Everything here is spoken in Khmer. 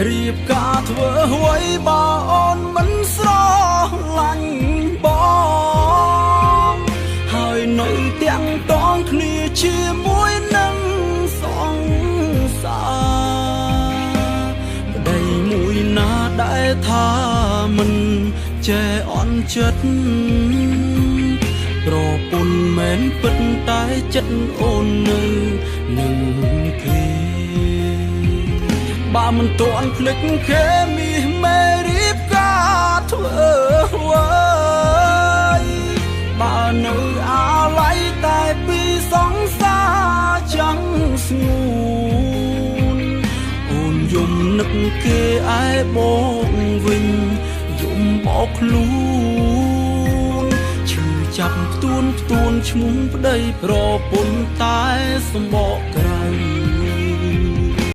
រៀបការធ្វើអ្វីបើអូនមិនស្រឡាញ់បងហើយនៅទាំងតងគ្នាជាមួយនឹងសង្សារប្តីមួយណាដែលថាមិនចេះអន់ចិត្តប្រពន្ធមែនពិតតែចិត្តអូននៅនឹងគេបើមិនទាន់ភ្លេចគេមាសមេរៀបការធ្វើអ្វីបើនៅអាល័យតែពីសង្សារចាំងស្ងួនអូនយំនឹកគេឯបងវិញយំបោកខ្លួនឈឺចាប់ផ្ទួនផ្ទួនឈ្មោះប្តីប្រពន្ធតែសម្បកក្រ